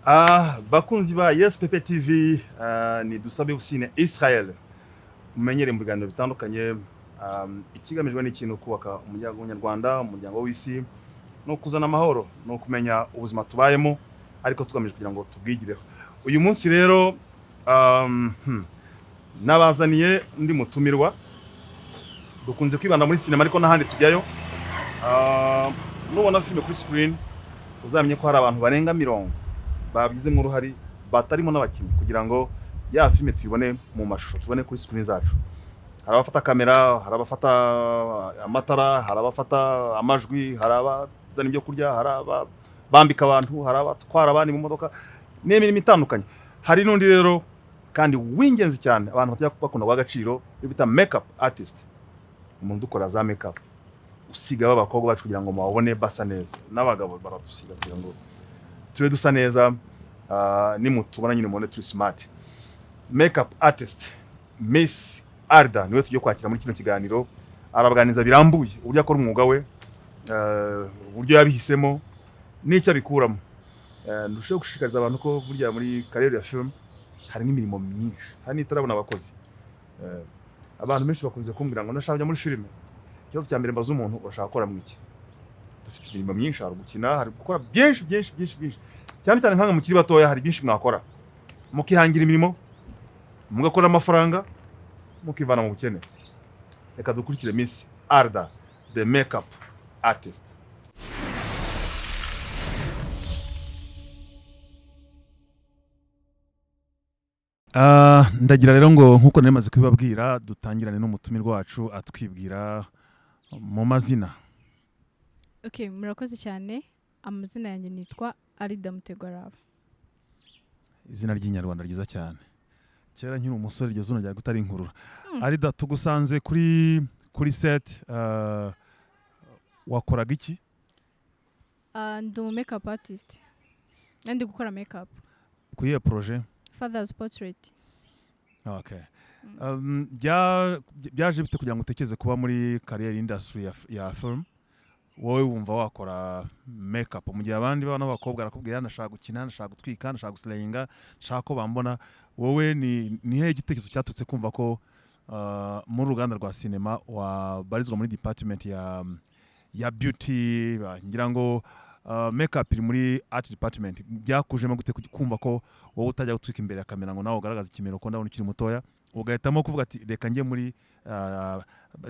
Bakunzi ba Yes Pepe TV, ni Dusabe Busine Israel mumenyere mu biganiro bitandukanye. Ikigamijwe ni ikintu kubaka umuryango nyarwanda, umuryango w'isi, no kuzana amahoro no kumenya ubuzima tubayemo, ariko tugamije kugira ngo tubwigireho. Uyu munsi rero nabazaniye undi mutumirwa. Dukunze kwibanda muri sinema, ariko n'ahandi tujyayo. Nubona filime kuri screen, uzamenye ko hari abantu barenga 40 babigizemo uruhare batarimo n'abakinnyi kugira ngo ya filime tuyibone mu mashusho, tubone kuri screen zacu. Hari abafata kamera, hari abafata amatara, hari abafata amajwi, hari abazana ibyo kurya, hari abambika abantu, hari abatwara abandi mu modoka. Ni imirimo itandukanye. Hari n'undi rero kandi w'ingenzi cyane abantu batajya bakunda guha agaciro, iyo bita makeup artist, umuntu udukora za makeup, usiga b'abakobwa bacu kugira ngo mubabone basa neza, n'abagabo baradusiga kugira ngo tube dusa neza, nimutubona nyine mubone turi smart. Makeup artist Miss Arda niwe tugiye kwakira muri kino kiganiro. Arabaganiza birambuye uburyo akora umwuga we, uburyo yabihisemo n'icyo abikuramo. Ndushaho gushishikariza abantu ko burya muri carrière ya film harimo imirimo myinshi, hari n'itarabona abakozi. Abantu benshi bakunze kumbwira ngo ndashaka kujya muri filime. Ikibazo cya mbere mbaza umuntu: urashaka gukora mu iki? Dufite imirimo myinshi, hari gukina, hari gukora byinshi byinshi byinshi byinshi, cyane cyane nkamwe mukiri batoya. Hari byinshi mwakora mukihangira imirimo, mugakora amafaranga, mukivana mu bukene. Reka dukurikire Miss Arda, the makeup artist. Ndagira rero ngo nk'uko nari maze kubibabwira, dutangirane n'umutumirwa wacu atwibwira mu mazina. Okay, murakoze cyane. Amazina yanjye nitwa Arida Mutegwaraba. Izina ry'inyarwanda ryiza cyane. Kera nkiri umusore iryo zina ryari kutari inkurura. Arida, tugusanze kuri set, wakoraga iki? Ndi umu makeup artist. Ndi gukora makeup. Kuri iyo projet? Father's Portrait. Okay. Byaje bite kugira ngo utekereze kuba muri career industry ya film, wowe wumva wakora makeup mu gihe abandi bana b'abakobwa arakubwira ndashaka gukina, ndashaka gutwika, ndashaka guslayinga, ndashaka ko bambona? Wowe ni hehe igitekerezo cyaturutse kumva ko muri uruganda rwa sinema wabarizwa muri department ya beauty? Ngira ngo makeup iri muri art department. Byakujemo gute kumva ko wowe utajya gutwika imbere ya kamera ngo nawe ugaragaze ikimero, ko ndabona ukiri mutoya, ugahitamo kuvuga ati reka njye muri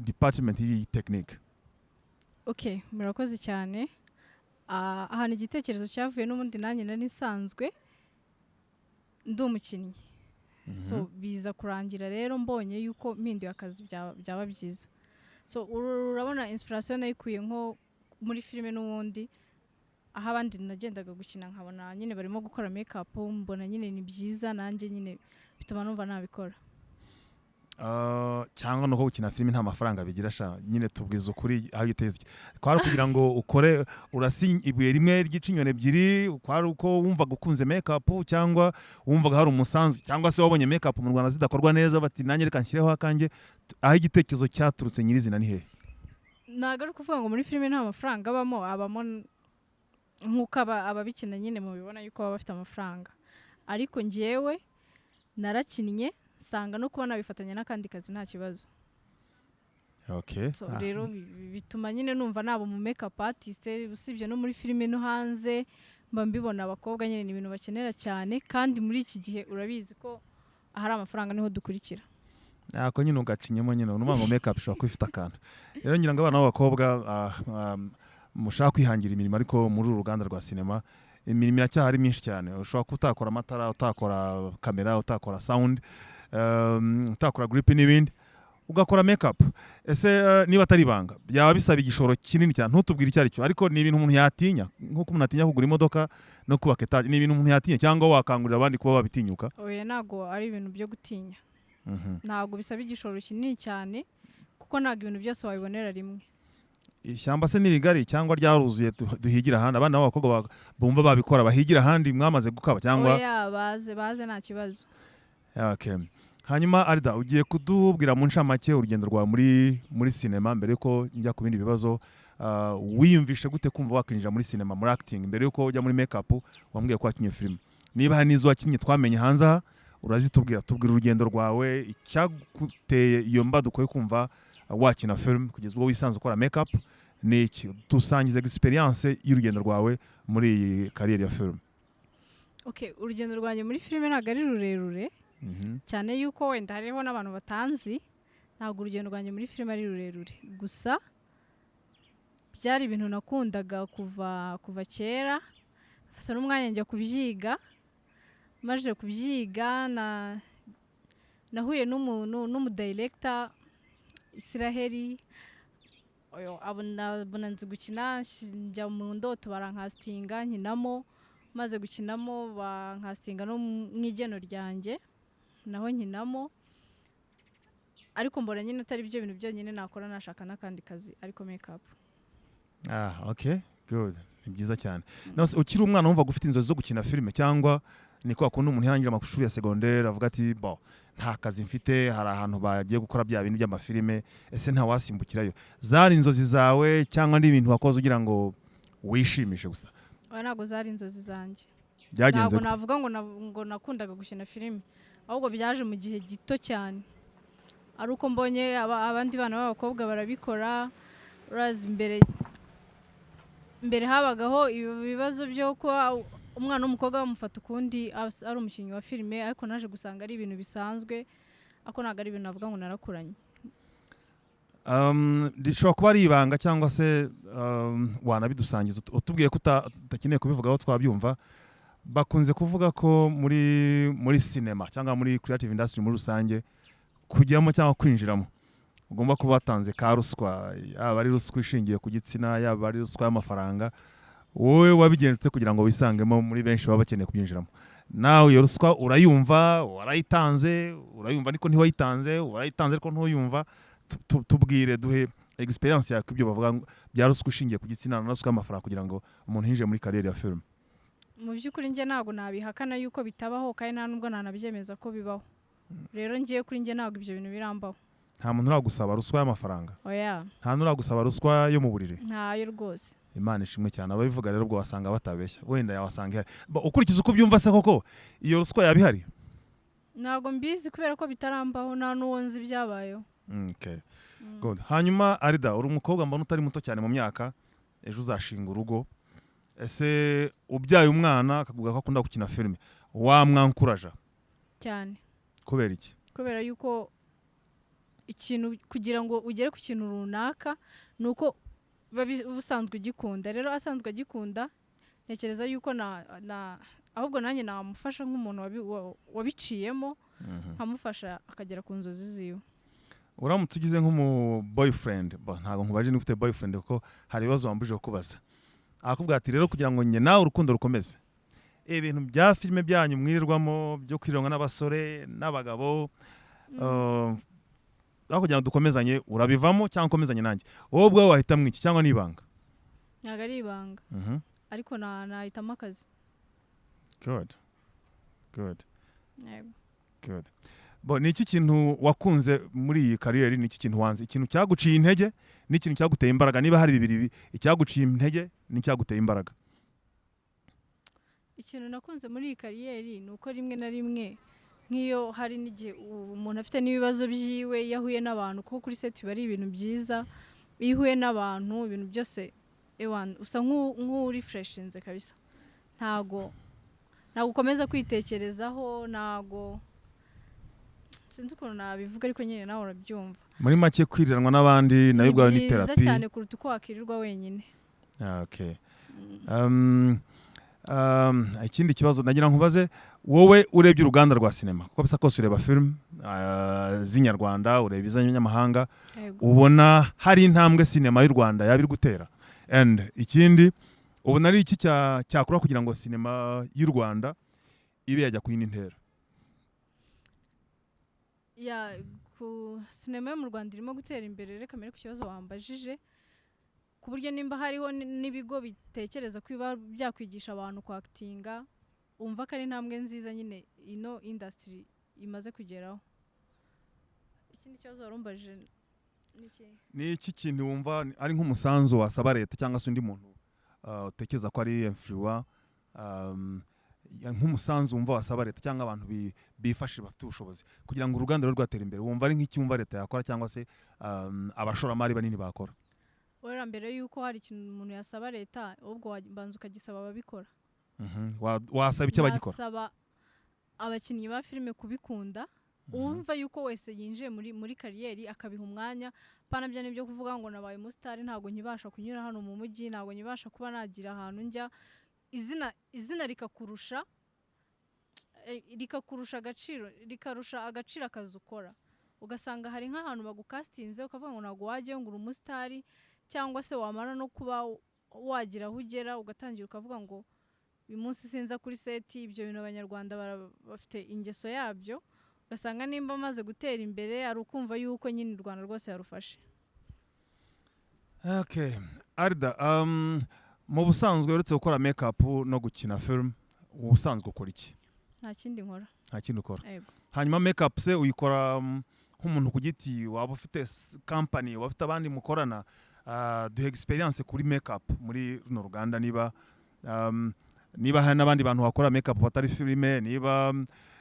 department y'iyi technique? Okay, murakoze cyane. Ahantu igitekerezo cyavuye, n'ubundi nanjye nari nsanzwe ndi umukinnyi. So biza kurangira rero mbonye yuko mpinduye akazi byaba byiza. So urabona, inspiration nayikuye nko muri filime n'ubundi, aho abandi nagendaga gukina nkabona nyine barimo gukora makeup, mbona nyine ni byiza, nanjye nyine bituma numva nabikora. Cyangwa nuko gukina filime nta mafaranga bigira sha? Nyine tubwiza ukuri, aho igiteze kwari kugira ngo ukore urasi ibuye rimwe ryica inyoni ebyiri, kwari uko wumvaga ukunze makeup, cyangwa wumvaga hari umusanzu, cyangwa se wabonye makeup mu Rwanda zidakorwa neza bati nanjye reka nshyireho akanjye? Aho igitekerezo cyaturutse nyirizina ni hehe? Ntabwo ari ukuvuga ngo muri filime nta mafaranga abamo. Abamo nk'uko ababikina nyine mubibona yuko baba bafite amafaranga, ariko njyewe narakinnye nsanga no kuba nabifatanya n'akandi kazi nta kibazo. So rero bituma nyine numva naba mu makeup artist. Usibye no muri filime, no hanze mba mbibona, abakobwa nyine ni ibintu bakenera cyane, kandi muri iki gihe urabizi ko ahari amafaranga niho dukurikira. Ako nyine ugacinyemo nyine unuvuga ngo makeup ishobora kuba ifite akantu. Rero ngira ngo abana b'abakobwa mushaka kwihangira imirimo, ariko muri uru ruganda rwa sinema imirimo iracyahari myinshi cyane. Ushobora kuba utakora amatara, utakora kamera, utakora sound, utakora grip n'ibindi, ugakora makeup. Ese niba atari ibanga, byaba bisaba igishoro kinini cyane? Ntutubwire icyo ari cyo, ariko ni ibintu umuntu yatinya nk'uko umuntu atinya kugura imodoka no kubaka etaje? Ni ibintu umuntu yatinya cyangwa wakangurira abandi kuba babitinyuka? Oya, ntabwo ari ibintu byo gutinya. Ntabwo bisaba igishoro kinini cyane, kuko ntabwo ibintu byose wabibonera rimwe. Ishyamba se ni rigari cyangwa ryaruzuye? Duhigira ahandi, abana b'abakobwa bumva babikora bahigira ahandi mwamaze gukaba cyangwa? Oya, baze baze, nta kibazo. Okay. Hanyuma Arida, ugiye kudubwira mu ncamake urugendo rwawe muri sinema mbere yuko njya ku bindi bibazo. Wiyumvishe gute kumva wakwinjira muri sinema, muri acting, mbere yuko ujya muri makeup? Wambwiye ko wakinye filime. Niba hari n'izo wakinnye twamenye hanze aha, urazitubwira. Tubwira urugendo rwawe, icyaguteye iyo mbaduko yo kumva wakina filime kugeza ubwo wisanze ukora makeup ni iki? Dusangize experience y'urugendo rwawe muri iyi carrière ya filime. Okay, urugendo rwanjye muri filime ntabwo ari rurerure cyane, yuko wenda hariho n'abantu batanzi. Ntabwo urugendo rwanjye muri filime ari rurerure, gusa byari ibintu nakundaga kuva kera, mfata n'umwanya njya kubyiga. Maze kubyiga, nahuye n'umuntu, n'umudirector Israheli. Oyo, abona nzi gukina, njya mu Ndoto barancastinga, nkinamo. Maze gukinamo, bancastinga no mu Igeno Ryanjye, naho nkinamo. Ariko mbona nyine atari byo bintu byonyine nakora, nashaka n'akandi kazi, ariko makeup. Ah, okay, good, ni byiza cyane. None se ukiri umwana wumvaga ufite inzozi zo gukina filime, cyangwa ni kwa kundi umuntu yarangije amashuri ya secondaire avuga ati: "Bo, nta kazi mfite, hari ahantu bagiye gukora bya bintu by'amafilime, ese nta wasimbukirayo?" Zari inzozi zawe cyangwa ni ibintu wakoze ugira ngo wishimishe gusa? Oya, ntabwo zari inzozi zanjye. Byagenze Ntabwo gute? navuga ngo nakundaga gukina filime, ahubwo byaje mu gihe gito cyane, ari uko mbonye abandi bana b'abakobwa barabikora. Urazi mbere habagaho ibibazo byo kuba umwana w'umukobwa bamufata ukundi ari umukinnyi wa filime, ariko naje gusanga ari ibintu bisanzwe. Ariko ntabwo ari ibintu navuga ngo narakuranye. Rishobora kuba ari ibanga cyangwa se wanabidusangiza, utubwiye ko udakeneye kubivugaho twabyumva. Bakunze kuvuga ko muri sinema cyangwa muri creative industry muri rusange, kujyamo cyangwa kwinjiramo ugomba kuba watanze ka ruswa, yaba ari ruswa ishingiye ku gitsina, yaba ari ruswa y'amafaranga. Wowe wabigenje ute kugira ngo wisangemo muri benshi baba bakeneye kubyinjiramo? Nawe iyo ruswa urayumva, warayitanze? Urayumva ariko ntiwayitanze? Warayitanze ariko ntuyumva? Tubwire, duhe experience yawe ibyo bavuga ngo bya ruswa ishingiye ku gitsina na ruswa y'amafaranga kugira ngo umuntu yinjire muri carrière ya film. Mu by'ukuri njye ntabwo nabihakana yuko bitabaho, kandi nta nubwo nanabyemeza ko bibaho. Rero ngiye kuri njye, ntabwo ibyo bintu birambaho. Nta muntu uragusaba ruswa y'amafaranga? Oya. Nta n'uragusaba ruswa yo mu buriri? Ntayo rwose. Imana ishimwe cyane. Ababivuga rero ubwo wasanga batabeshya, wenda yawasanga ihari. Ukurikiza uko ubyumva se, koko iyo ruswa yaba ihari? Ntabwo mbizi kubera ko bitarambaho, nta n'uwo nzi byabayeho. Okay. Good. Hanyuma Arida, uri umukobwa mbona utari muto cyane mu myaka, ejo uzashinga urugo. Ese ubyaye umwana akavuga ko akunda gukina filime, wamwencouraja? Cyane. Kubera iki? Kubera yuko ikintu, kugira ngo ugere ku kintu runaka, ni uko biba usanzwe ugikunda. Rero asanzwe agikunda, ntekereza yuko na ahubwo nanjye namufasha nk'umuntu wabiciyemo, nkamufasha akagera ku nzozi ziwe. Uramutse ugize nk'umu boyfriend, ntabwo nkubaje niba ufite boyfriend kuko hari ibibazo wambujije kubaza, akakubwira ati: "Rero kugira ngo njye nawe urukundo rukomeze, ibintu bya filime byanyu mwirirwamo byo kwirirwa n'abasore n'abagabo, aho kugira ngo dukomezanye urabivamo cyangwa ukomezanye nanjye?" Wowe ubwawe wahitamo iki, cyangwa n'ibanga? Ntabwo ari ibanga, ariko nahitamo akazi. Good, good. Yego. Good. Bo, ni iki kintu wakunze muri iyi carrière? Ni iki kintu wanze? Ikintu cyaguciye intege n'ikintu cyaguteye imbaraga, niba hari bibiri, icyaguciye intege n'icyaguteye imbaraga. Ikintu nakunze muri iyi carrière ni uko rimwe na rimwe, nk'iyo hari n'igihe umuntu afite n'ibibazo byiwe, iyo ahuye n'abantu, kuko kuri set biba ari ibintu byiza, iyo uhuye n'abantu ibintu byose ewana usa nk'urefreshinze kabisa. Ntago ukomeza kwitekerezaho, ntago, sinzi ukuntu nabivuga, ariko nyine nawe urabyumva. Muri make, kwiriranwa n'abandi nayo ubwawe ni byiza therapy. cyane kuruta uko wakirirwa wenyine. Ah, okay. Ikindi kibazo nagira nkubaze: wowe urebye uruganda rwa sinema, kuko bisa kose ureba film z'inyarwanda, ureba iz'abanyamahanga, Yego. ubona hari intambwe sinema y'u Rwanda yaba iri gutera? And ikindi, ubona ari iki cyakora kugira ngo sinema y'u Rwanda ibe yajya ku yindi ntera? Ya, ku sinema yo mu Rwanda irimo gutera imbere. Reka mbere ku kibazo wambajije, ku buryo nimba hariho n'ibigo bitekereza ko biba byakwigisha abantu kwactinga, umva ko ari intambwe nziza nyine ino industry imaze kugeraho. Ikindi kibazo warumbajije ni iki? Ni iki kintu wumva ari nk'umusanzu wasaba leta cyangwa se undi muntu utekereza ko ari influent, Nk'umusanzu wumva wasaba leta cyangwa abantu bifashe bafite ubushobozi kugira ngo uruganda rube rwatera imbere, wumva ari nk'iki wumva leta yakora cyangwa se abashoramari banini bakora? Wera, mbere y'uko hari ikintu umuntu yasaba leta, ahubwo wabanza ukagisaba ababikora. Wasaba icyo abagikora? Nasaba abakinnyi ba filime kubikunda, wumva yuko wese yinjiye muri carrière akabiha umwanya, pana bya nibyo kuvuga ngo nabaye umusitari, ntabwo nkibasha kunyura hano mu mujyi, ntabwo nkibasha kuba nagira ahantu njya, izina rikakurusha agaciro, rikarusha agaciro akazi ukora. Ugasanga hari nk'ahantu bagukasitinze ukavuga ngo ntabwo wajyayo, ngo uri umusitari, cyangwa se wamara no kuba wagira aho ugera ugatangira ukavuga ngo uyu munsi sinza kuri set. Ibyo bintu Abanyarwanda bafite ingeso yabyo. Ugasanga nimba amaze gutera imbere ari ukumva yuko nyine u Rwanda rwose yarufashe. Okay. Arda, mu busanzwe uretse gukora makeup no gukina film, ubusanzwe ukora iki? Nta kindi nkora. Nta kindi ukora? Yego. Hanyuma makeup se uyikora nk'umuntu ku giti, waba ufite company, waba ufite abandi mukorana? Duhe experience kuri makeup muri runo ruganda, niba hari n'abandi bantu bakora makeup batari filime, niba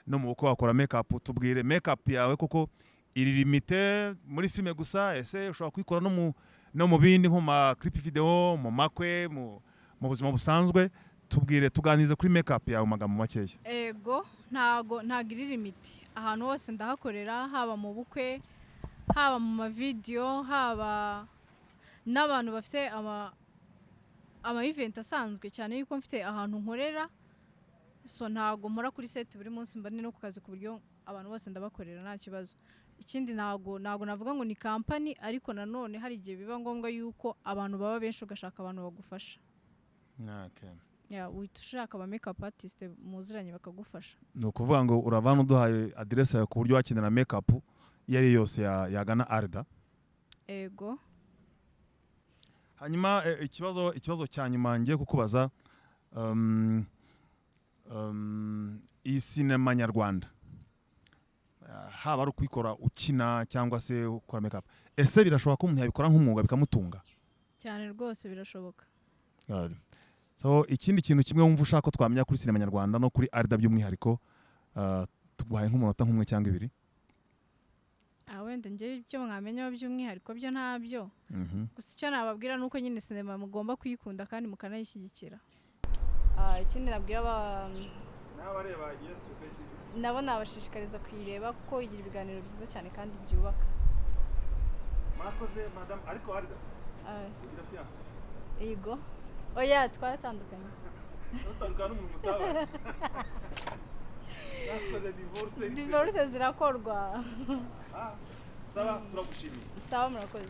no mu bukwe wakora makeup. Tubwire makeup yawe, kuko iri limité muri filime gusa? Ese ushobora kuyikora no mu bindi, nko mu ma clip video, mu makwe, mu buzima busanzwe? Tubwire, tuganirize kuri makeup yawe mu magambo makeya. Ego, ntago iri limité. Ahantu hose ndahakorera, haba mu bukwe, haba mu mavideyo, haba n'abantu bafite ama event asanzwe, cyane yuko mfite ahantu nkorera. So ntago mpora kuri set buri munsi, mba ndi no ku kazi, ku buryo abantu bose ndabakorera nta kibazo. Ikindi, ntago navuga ngo ni company, ariko nanone hari igihe biba ngombwa yuko abantu baba benshi, ugashaka abantu bagufasha. Ya, uhita ushaka aba makeup artist muziranye bakagufasha. Ni ukuvuga ngo uravana uduhaye aderese yawe, ku buryo wakenera makeup iyo ari yo yose yagana Arda? Ego. Hanyuma ikibazo cya nyuma ngiye kukubaza, iyi sinema nyarwanda, haba ari ukuyikora ukina cyangwa se ukora makeup, ese birashoboka ko umuntu yabikora nk'umwuga bikamutunga? Cyane rwose, birashoboka. So ikindi kintu kimwe wumva ushaka ko twamenya kuri sinema nyarwanda no kuri Arda by'umwihariko, tuguhaye nk'umunota nk'umwe cyangwa ibiri. Ah, wenda njye ibyo mwamenyaho by'umwihariko byo ntabyo. Gusa icyo nababwira ni uko nyine sinema mugomba kuyikunda kandi mukanayishyigikira. Ikindi nabwira N'abareba ESPP TV? Nabo nabashishikariza kuyireba, kuko igira ibiganiro byiza cyane kandi byubaka. Murakoze, madamu. Ariko Arda, ugira fiancé? Yego, oya, twaratandukanye. Utandukana n'umuntu mutabana? Mwakoze divorce? Divorce zirakorwa. Ah, sawa, turagushimiye. Sawa, murakoze.